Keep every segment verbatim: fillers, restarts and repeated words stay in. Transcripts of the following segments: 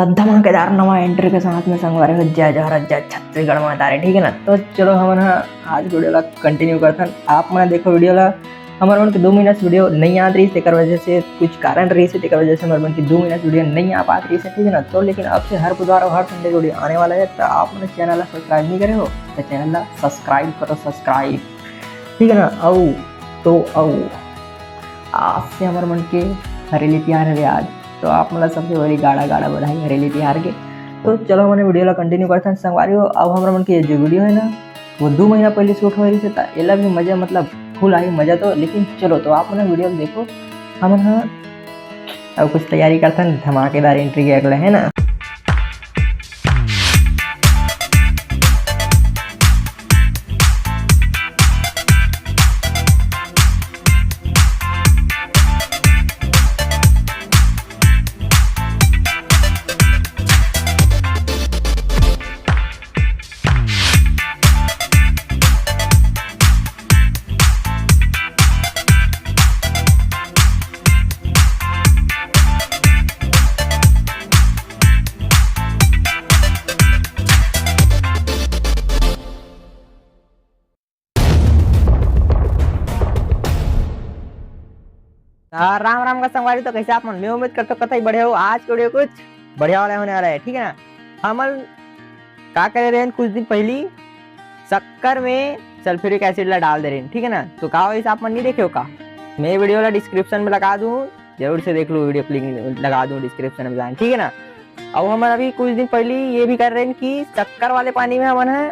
तो धमाकेदार नवा एंट्री के साथ में संगवारी हो, जय जोहार, जय छत्तीसगढ़ माता रे, ठीक है ना। तो चलो हमन ह आज वीडियो ला कंटिन्यू करथन। आप मन देखो वीडियो ला, हमर मन के दो महीना से वीडियो नहीं आत रही, तेकर वजह से कुछ कारण रही से, तेकर वजह से हमर मन के दो महीना से वीडियो नहीं आ पात रही से, ठीक है ना। तो लेकिन अब से हर बुधवार और हर संडे वीडियो आने वाला है, तो आप मन चैनल ला सब्सक्राइब नहीं करे हो तो चैनल ला सब्सक्राइब करो, सब्सक्राइब, ठीक है ना। अउ तो अउ आज से हमर मन के हरेली तिहार हवे आज, तो आप मन ला सबसे पहले गाड़ा गाड़ा बधाई हरेली तिहार के। तो चलो हमन वीडियो ला कंटिन्यू करथन संगवारी हो। अब हमर मन के जो वीडियो है ना, वो दो महीना पहले शूट हो रही था, एला भी मजा मतलब फुल आई मजा तो। लेकिन चलो तो आप मन वीडियो देखो, हमन ह अब कुछ तैयारी करथन धमाकेदार एंट्री के अगला, है ना। आ, राम राम का संगवारी, तो कैसे आप मन? मैं उम्मीद करता हूँ कतई बढ़िया हो। आज के वीडियो कुछ बढ़िया वाला होने वाला है, ठीक है ना। हमन का करे रहेन, कुछ दिन पहली शक्कर में सल्फ्यूरिक एसिड ला डाल दे रहेन, ठीक है ना। तो का होइस, आप मन नहीं देखे हो का? मैं वीडियो ला डिस्क्रिप्शन में लगा दूँ, जरूर से देख लो, वीडियो लिंक लगा दूँ डिस्क्रिप्शन में जान, ठीक है ना। अब हमन अभी कुछ दिन पहली ये भी कर रहे हैं कि शक्कर वाले पानी में हमन ह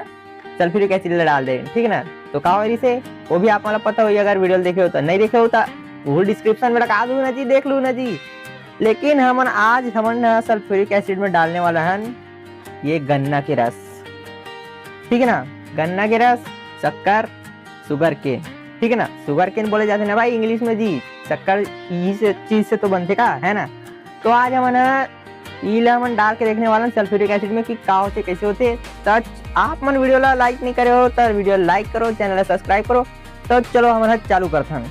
सल्फ्यूरिक एसिड ला डाल दे, ठीक है ना। तो का होइस, वो भी आप मन ला पता होई, अगर वीडियो देखे हो तो, नहीं देखे हो तो वो डिस्क्रिप्शन में लगा दूँ ना जी, देख लू ना जी। लेकिन हमन आज हमन ह सल्फ्यूरिक एसिड में डालने वाला हन ये गन्ना के रस, ठीक है ना। गन्ना के रस, शक्कर, शुगर केन, ठीक है ना। शुगर केन बोले जाते ना भाई इंग्लिश में जी, शक्कर यही से, चीज से तो बनथे का, है ना। तो आज हमन ह ई ला हमन डाल के देखने वाला हन सल्फ्यूरिक एसिड में कि का होथे, कैसे होथे। तो आप मन वीडियो ला लाइक नहीं करे हो तो वीडियो लाइक करो, चैनल ला सब्सक्राइब करो। तो चलो हमन ह चालू करथन।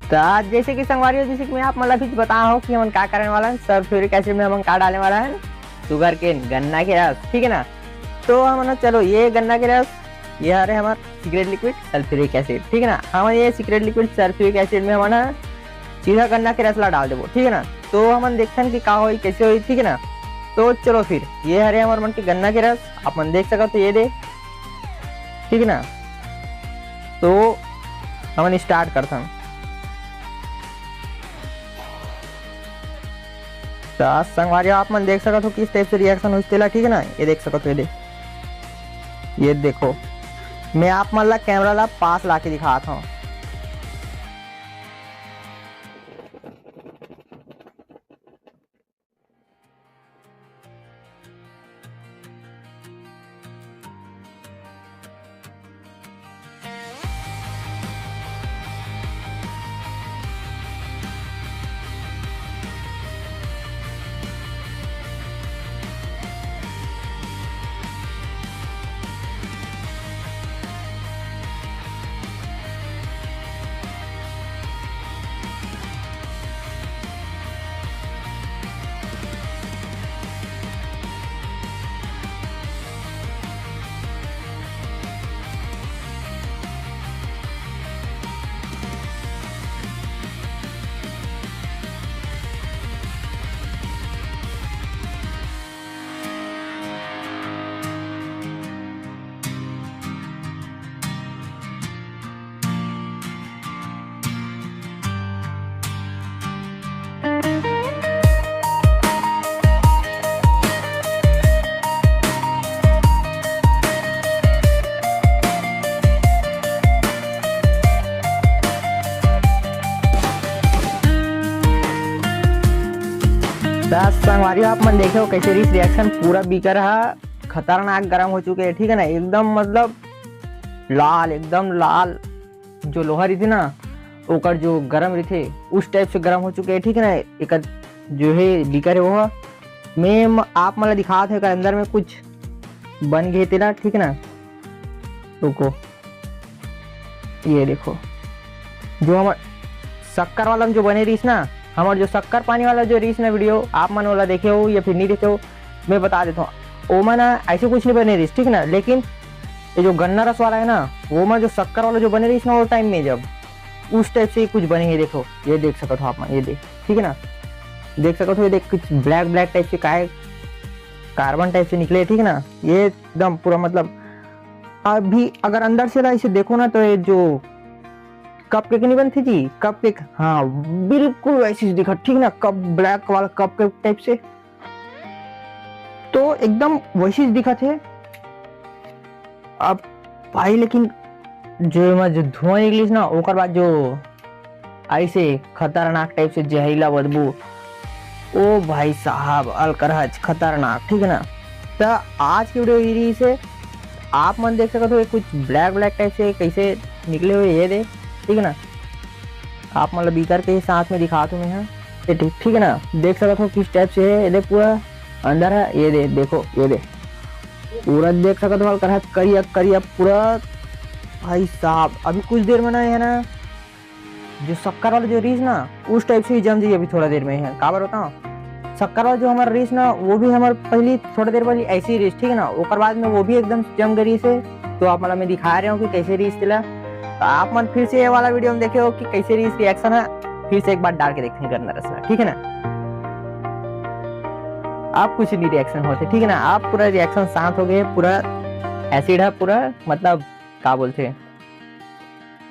तो आज जैसे कि संगवारी हो, जैसे कि मैं आप मन ला अभी बताए हो कि हमन का करने वाला है, सल्फ्यूरिक एसिड में हमन का डालने वाला है, शुगर केन, गन्ना के रस, ठीक है ना। तो हमन चलो ये गन्ना के रस, ये हरे हमर सीक्रेट लिक्विड सल्फ्यूरिक एसिड, ठीक है ना। हमन ये सीक्रेट लिक्विड सल्फ्यूरिक एसिड में हमन ह सीधा गन्ना के रस ला डाल देबो, ठीक है ना। तो हमन देखथन कि का होई, कैसे होई, ठीक है ना। तो चलो फिर ये हरे हमर मन के गन्ना के रस, आप मन देख सकत हो ये दे, ठीक है ना। तो हमन स्टार्ट करथन। तो संगवारी आप मन देख सकत हो किस टाइप से रिएक्शन होइस तेला, ठीक है ना। ये देख सकत हो, ये दे, ये देखो, मैं आप मन ला कैमरा ला पास ला के दिखात हूँ। त संगवारी हो, आप मन देखे हो कैसे रिस रिएक्शन, पूरा बीकर हा खतरनाक गरम हो चुके है, ठीक है ना। एकदम मतलब लाल, एकदम लाल, जो लोहा रहिथे ना, ओकर जो गरम रहिथे, उस टाइप से गरम हो चुके है, ठीक है ना। एकर जो है बीकर है वो, मैं म-, आप मन ला दिखात है, एकर अंदर में कुछ बन गे तेला, ठीक ना। रुको, ये देखो, जो हमर शक्कर वाला जो बने रहिस ना, हमर जो शक्कर पानी वाला जो रहिस ना वीडियो, आप मन ओला देखे हो या फिर नहीं देखे हो, मैं बता देता हूँ। ओमा ना ऐसे कुछ नहीं बने रहिस, ठीक ना, लेकिन ये जो गन्ना रस वाला है ना, वो में जो शक्कर वाला जो बने रहिस ना, वो टाइम में जब उस टाइप से ही कुछ बने हे। देखो, ये देख सकत हो आप मन, ये देख, ठीक है ना, देख सकत हो, ये देख, कुछ ब्लैक ब्लैक टाइप से, काय कार्बन टाइप से निकले, ठीक है ना। ये एकदम पूरा, मतलब, अभी अगर अंदर से ना इसे देखो ना, तो ये जो कप केक नहीं बनती जी, कप केक, हाँ, बिल्कुल वैसे ही दिखा, ठीक ना, कप, ब्लैक वाला कप केक टाइप से, तो एकदम वैसे ही दिखत हे। अब भाई, लेकिन जो एमा जो धुआं निकलिस ना, ओकर बाद जो ऐसे खतरनाक टाइप से जहरीला बदबू, ओ भाई साहब, अलकरहच खतरनाक, ठीक है ना। तो आज की वीडियो ये रहिस हे, आप मन देख सकत हो, ये कुछ ब्लैक ब्लैक टाइप से कैसे निकले हुए, ये दे, ठीक है ना। आप मतलब बीकर के साथ में दिखात हूँ मैं, हाँ, ये ठीक, ठीक है ना, देख सकत हो किस टाइप से है, ये दे पूरा अंदर है, ये दे, देखो, ये दे, पूरा देख सकत हो, अलकरहच करिया करिया पूरा। भाई साहब, अभी कुछ देर में ना, है ना, जो शक्कर वाला जो रहिस ना, उस टाइप से ही जम जाइए अभी थोड़ा देर में है। काबर बताओ, शक्कर वाला जो हमारा रहिस ना, वो भी हमारे पहली थोड़ा देर पहले ऐसे ही रहिस, ठीक है ना, ओकर बाद में वो भी एकदम जम गए रहिस हे। तो आप मतलब मैं दिखा रहे हो कि कैसे रहिस तेला। तो आप मन फिर से ये वाला वीडियो में देखे हो कि कैसे रहिस रिएक्शन है, फिर से एक बार डाल के देखते हैं गन्ना रस ला, ठीक है ना। आप कुछ नहीं रिएक्शन होते, ठीक है ना, आप पूरा रिएक्शन शांत हो गए, पूरा एसिड है पूरा, मतलब का बोलते हैं,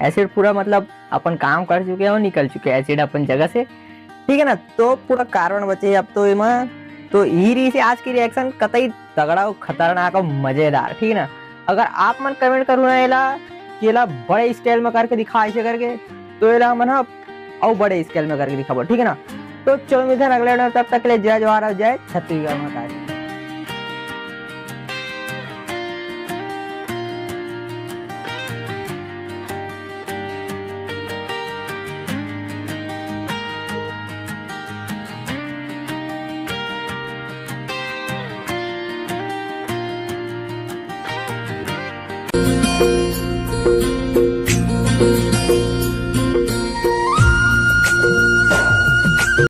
एसिड पूरा मतलब अपन काम कर चुके हैं और निकल चुके हैं एसिड अपन जगह से, ठीक है ना। तो पूरा कार्बन बचे अब तो एमा। तो यही रहिस हे आज की रिएक्शन, कतई तगड़ा और खतरनाक और मजेदार, ठीक है ना। अगर आप मन कमेंट करू ना एला कि एला बड़े स्केल में करके दिखा, ऐसे करके, तो एला हमन ह अउ बड़े स्केल में करके दिखाबो, ठीक है ना। तो चलो मिलते हैं अगले वीडियो में, तब तक के लिए जय जोहार और जय छत्तीसगढ़ महाकाल।